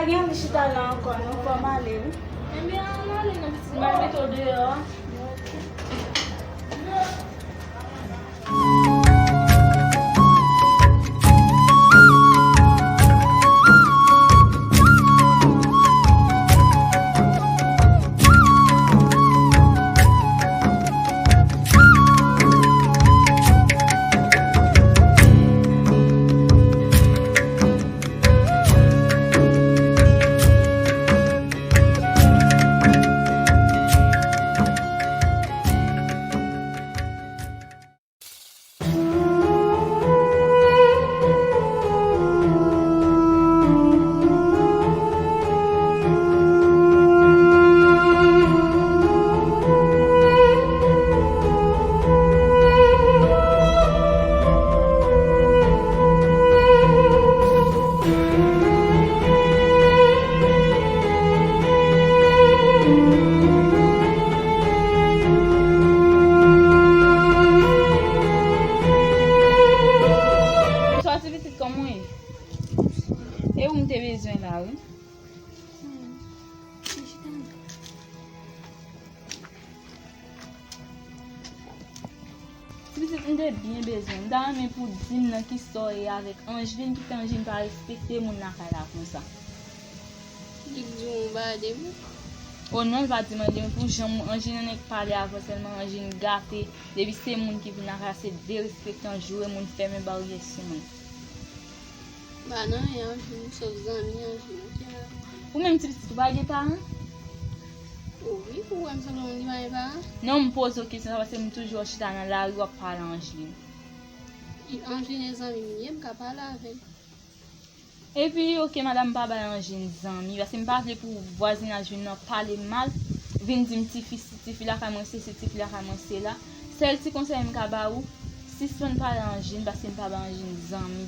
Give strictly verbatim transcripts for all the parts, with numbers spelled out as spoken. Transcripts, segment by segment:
Gen anvi chita la ankò, non, fò m ale, wi. Ebyen, ann ale, non, pitit, m al mete w deyò a. Ok. Bonswa ti pitit, kòman w ye? E ou m te bezwen la, wi. Ti pitit, m te byen bezwen. M ta renmen pou w di m nan kisa w ye avèk Angeline, ki fè Angeline pa respekte moun lakay la konsa. Li di w anba de m. O non, l pa di m anyen, pou jan Angeline nèk pale avè w sèlman, Angeline gate. Depi se moun ki vin lakay la, se derespektan, joure moun, fèmen baryè sou moun. Pa nan anyen, Angeline, m sòt zanmi Angeline, ok, madam? Ou menm ti pitit, ou pa gen paran? O wi, ou wè m sanble moun ki pa gen paran? Non, m poze w kesyon sa paske m toujou wè w chita nan lari w ap pale a Angeline. Angeline e zanmi m li ye, m ka pale avè l. Epi, ok, madam, m pa bay Angeline zanmi, paske m pa vle pou vwazinaj vin nan pale m mal, vin di m tifi si, tifi lakay mwen sesi, tifi lakay mwen sela. Sèl ti konsèy m ka ba ou, sispann pale a Angeline, paske m pa bay Angeline zanmi.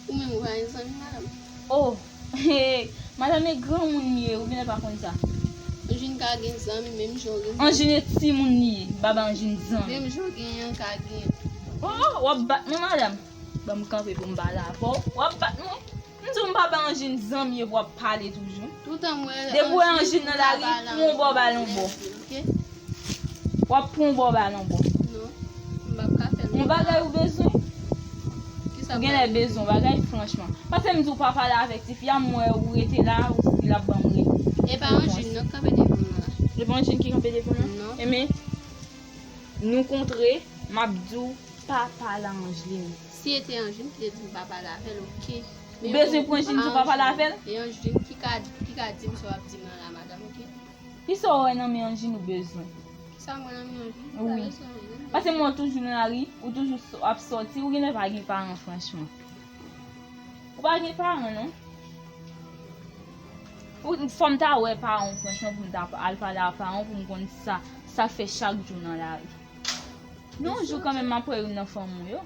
Ou menm ou pa gen zanmi, madam? Oh, madam e granmoun li ye, ou genlè pa konn sa. Angeline ka gen zanmi, menm jan w gen zanmi. Angeline e timoun li ye, m pa bay Angeline zanmi. Menm jan w genyen an ka genyen. Oh, w ap bat mwen, madam? Ban m kanpe pou m pale avè w. W ap bat mwen? M di w m pa bay Angeline zanmi epi w ap pale toujou. Toutan m wè Depi w wè Angeline nan lari, pran yon bò ba l yon bò. Ok? W ap pran yon bò ba l yon bò. Non, m p ap ka fè l. Yon bagay ou bezwen? Ou genlè bezwen yon bagay, franchman. Paske m di w pa pale avèk tifi a, m wè ou rete la, ou di l ap ban m repons. E pa Angeline non k kanpe devan m nan la. E pa Angeline ki kanpe devan w nan? Non. Enben, nou kontre, m ap di w pa pale a Angeline. Si e te Angeline ki te di m pa pale avè l, ok. Ou bezwen pou Angeline di w pa pale avè l? E Angeline ki ka, ki ka di m sa w ap di m lan la, madam, ok? Kisa w wè nan men Angeline ou bezwen? Kisa m wè nan men Angeline? Wi. Paske m wè w toujou nan lari, ou toujou ap sòti, ou genlè pa gen paran, franchman. Ou pa gen paran, non. Ou, fò m ta wè paran w, franchman, pou m ta al pale a paran w, pou m konn sa, sa k fè chak jou nan lari. Yon jou kanmenm, m ap wè youn nan fanmi w yo.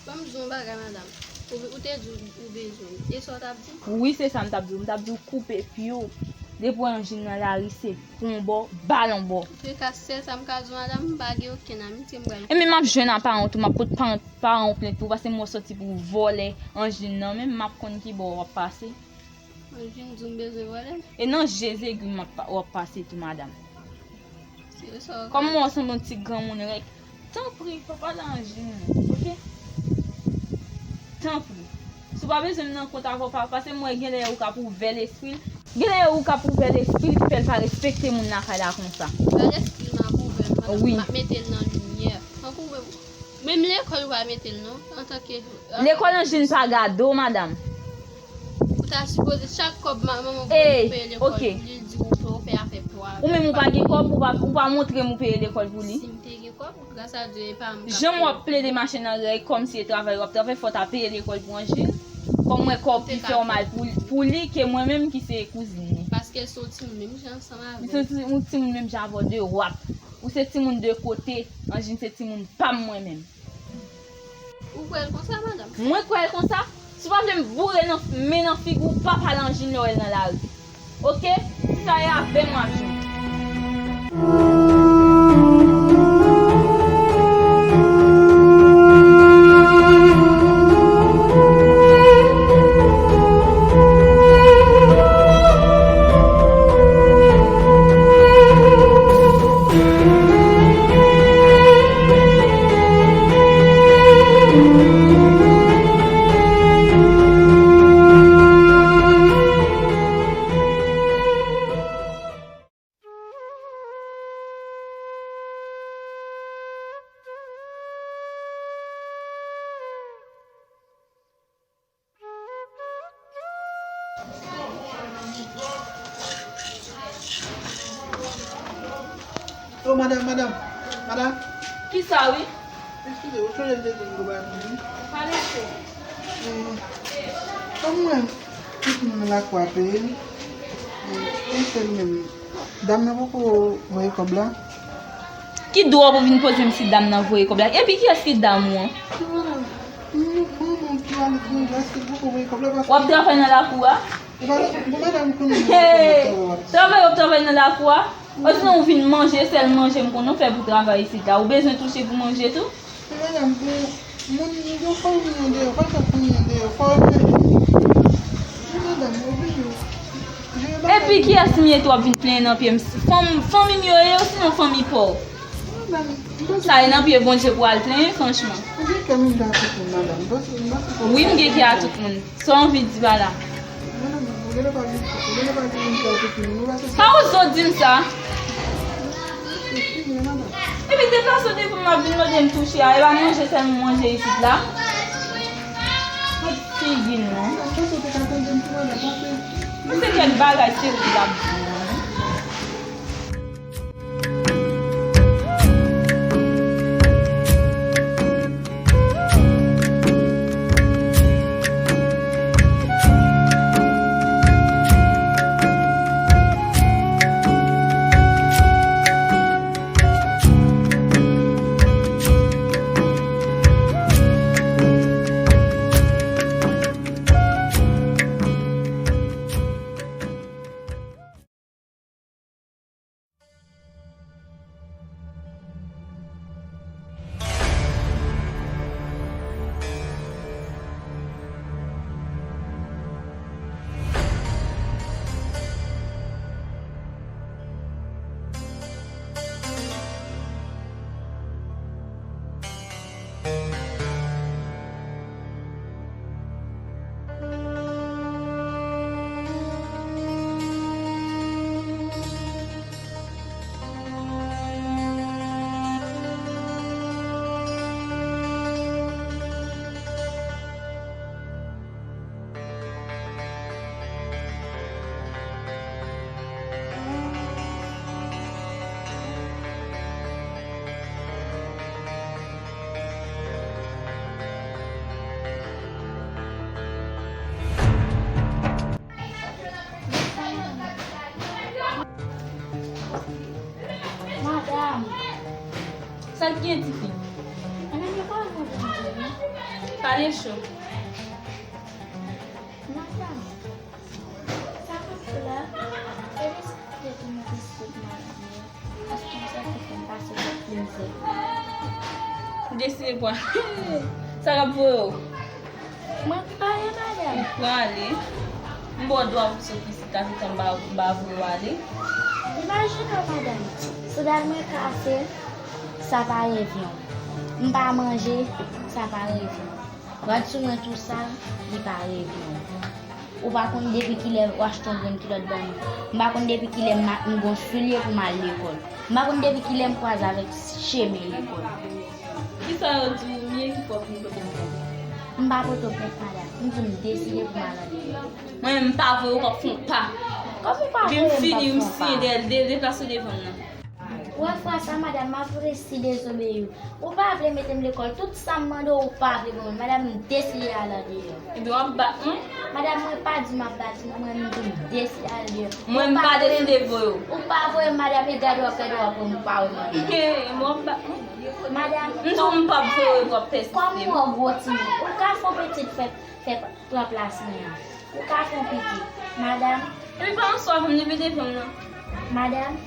Ban m di w yon bagay, madam. Ou, ou te di w, ou bezwen m. E sa w t ap di m? Wi, se sa m t ap di w. M t ap di w koupe pye w. Depi w wè Angeline nan lari, se pran yon bò, ba l yon bò. Antouka, sèl sa m ka di w, madam, m pa gen okenn amitye m pral. Enben, m ap jwenn a paran w tou, m ap pot paran, paran w plent pou w, paske m wè w sòti pou w vòlè Angeline nan, men m ap konn ki bò w ap pase. Angeline di w m bezwen vòlè l? E nan je Zegwi m ap pa, w ap pase tou, madam. Kòm mwen sanble yon ti granmoun rèk, tanpri, pa pale a Angeline non, ok? Tanpri. Si w pa bezwen m nan kont avè w, pa, paske m wè genlè ou k ap ouvè lespri l. Genlè ou k ap ouvè lespri l ki fè l pa respekte moun lakay la konsa. Pa lespri m ap ouvè l, madam. Wi. M ap mete l nan limyè. Tankou menm lekòl ou pa mete l non, antanke Lekòl Angeline pa gade w, madam. Ou ta sipoze chak kòb ma-, manman w ba w pou peye lekòl pou li, l di w pou w fè afè pou avè l. Ou menm ou pa gen kòb, ou pa, ou pa montre m ou peye lekòl pou li. Si m te gen kòb, gras a Dye, e pa m k ap peye. Jan w ap plede mache nan rèy kòmsi e travay w ap travay, fò w ta peye lekòl pou Angeline. Kòm mwen kòb pi fè w mal pou, pou li ke mwen menm ki se kouzin li. Paske l se yon timoun menm jan ansanm avè m. Li se yon ti, yon timoun menm jan avè w de wap. Ou se timoun de kote, Angeline se timoun pa m mwen menm. Ou kwè l konsa, madanm? Mwen kwè l konsa? Si w pa vle m boure nan, men nan figi w, pa pale Angeline lè w wè l nan lari. Oke? Si sa ye avè m w ap jwenn. Oh, madam, madam, madam. Kisa, wi? Eskize, ou sonje m te di m pou bay pou mwen? Pale cho. Eh, kòm mwen, tout moun nan lakou a peye m, eh, e sèl menm. Dam nan poko voye kòb la. Ki dwa w pou vin poze m si dam nan voye kòb la? Epi kiyès ki dam ou an? Madam, m, m, m ki aletranje, èske l poko voye kòb la? W ap travay nan lakou a? Bon, madam, konnen. Hey! Travay w ap travay nan lakou a? Osinon ou vin manje, sèl manje m konnen w fè pou travay isit la. Ou bezwen touche pou manje tou? Men madam, bon, moun, m gen fanmi an deyò, pa fè fanmi an deyò, fò yo peye. Men madam, oblije. Epi kiyès m ye tou w ap vin plenyen nan pye m? Fanm, fanmi m yo ye osinon fanmi pa w? Madam, m panse. Sa e nan pye Bondye pou al plenyen, franchman. Ou gen kè menm jan ak tout moun, madam. M panse, m panse. Wi, m gen kè a tout moun. Sa w anvi di pa la? Madam, ou genlè pa gen, ou genlè pa gen moun ki a tout moun. Nou pa se. Pa oze w di m sa. Eskize, madam. Epi deplase w devan m, w ap vin mande m touche a. E pa manje sèlman manje isit la. Kot figi nou? Madam, panse w te ka tande m tou, madam, panse. Mwen se kèk bagay serye l ap di nou. Madanm. Sa k gen, tifi? Madanm, yo pa bon Bondye, non. Pale cho. Madanm, sa k ap fè la, e deside pou mwen deside pou maladi yo. Paske m santi ke m pase yon mizè. Deside pou. Sa k ap voye w? Mwen k pale, madanm. Ou prale. M ba w dwa pou sot isit la, se tan m pa, m pa voye w ale. Imajine w, madanm, sandal mwen kase, sa pa revyen w. M pa manje, sa pa revyen w. Rad sou mwen tou sal, li pa revyen w. Ou pa konn depi kilè w achte yon grenn kilòt ban mwen. M pa konn depi kilè m ma-, m gon soulye pou m al lekòl. M pa konn depi kilè m kwaze avèk chemen lekòl. Kisa yo di w m ye ki fè w vin pote m plent? M pa pote w plent, madanm. M di w m deside pou m al andeyò. Mwen menm, m pa voye w, w p ap fè yon pa. Kòman w pa voye m, m p ap fè yon pa? Epi m fini, m siyen dèyè l, de-, deplase w devan m nan. Ou wè fwa sa, madanm, m ap resi dezobeyi w. Ou pa vle mete m lekòl, tout sa m mande w, ou pa vle ban mwen. Madanm, m deside al andeyò. Ebyen, w ap bat mwen? Madanm, mwen pa di m ap bat ou, mwen, m di m deside al andeyò. Mwen, m pa deside voye w. Ou pa voye m, madanm, e gade w ap gade w ap wè m pa wè madanm. Ebyen, w ap bat mwen? Madanm, m di w m p ap voye w, w ap pèsiste. Kòm ou an gwo timoun, ou ka fè yon pitit fè, fè pran plas mwen an. Ou ka fè yon pitit. Madanm. Epi pa answa pou m leve devan m nan. Madanm.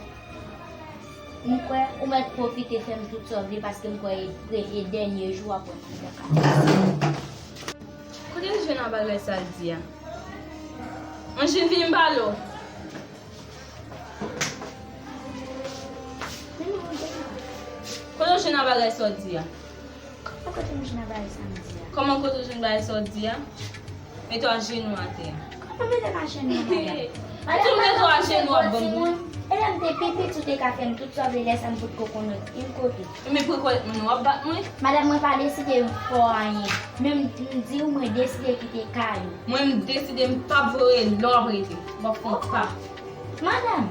M kwè ou mèt pwofite fè m tout sa w vle paske m kwè e, e, e dènye jou w ap wè m anba kay. Kote l jwenn a bagay sa l di a? Anjin, vini m pale w. Kote w jwenn a bagay sa w di a? Kòman kote m jwenn bagay sa m di a? Kòman kote w jwenn bagay sa w di a? Mete w ajenou atè a. Ou mete m ajenou, madanm. Madanm, mwen pa konn se bon timoun. E lè m te pi piti, ou te ka fè m tout sa w vle, lè sa m potko konn yon kote. Men pou kòrèk mwen, w ap bat mwen? Madanm, mwen pa deside m fè w anyen. Men m, m di w, mwen deside kite kay ou. Mwen, m deside m p ap voye lè w ap rete. W ap fè yon pa. Madanm,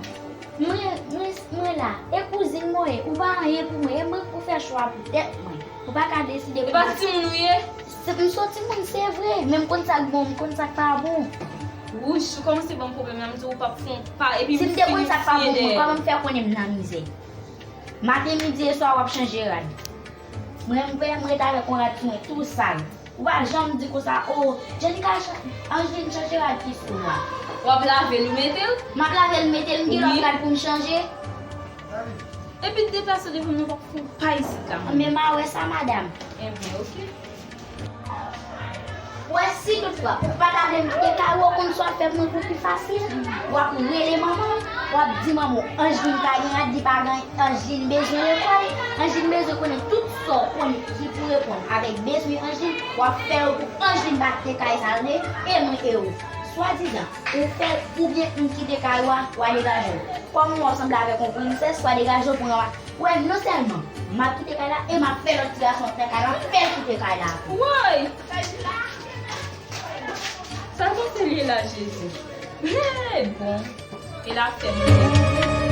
mwen, mwen, mwen la. E kouzin mwen ye. Ou pa anyen pou mwen. E mwen k pou fè chwa pou tèt mwen. Ou pa ka deside pou mwen. E pa ti timoun ou ye? Se, m se yon timoun, se vre. Men m konn sa k bon, m konn sa k pa bon. Wouch, ou kòmanse ban m pwoblèm la, m di w p ap fè yon pa, epi m fin siye dèyè. Si m te konn sa k pa bon pou mwen, kòman m fè konnen m nan mizè? Maten, midi e swa, w ap chanje rad. Mwen, m, m ret avèk yon rad sou mwen tou sal. Ou pa janm di konsa, o, Angelica, Angeline, chanje rad ki sou ou a. W ap lave l, ou mete l? M ap lave l, m mete l, m gen lòt rad pou m chanje. Epi deplase w devan m nan, w ap fè yon pa isit la. Men m a wè sa, madanm. Enben, oke. Wè, si toutfwa ou pa ta vle m kite kay ou, ou konn sa w ap fè pou mwen pou pi fasil. W ap rele manman w, w ap di manman w, Angeline pa gen rad, li pa gen, Angeline bezwen lekòl, Angeline bezwen konnen tout sa w konnen ki pou reponn avèk bezwen Angeline, w ap fè yo pou Angeline pa kite kay sa l ye, e mwen e ou. Swadizan, ou fè l oubyen m kite kay ou a, w a degaje w. Kòm w ap sanble avèk yon prensès, w a degaje w pran. Wè, non sèlman m ap kite kay la, e m ap fè lòt ti gason k nan kay la, m ap fè l kite kay la tou. Woy! Sa pase l ye la, Jezi? Hey, bon. E l ap fè m.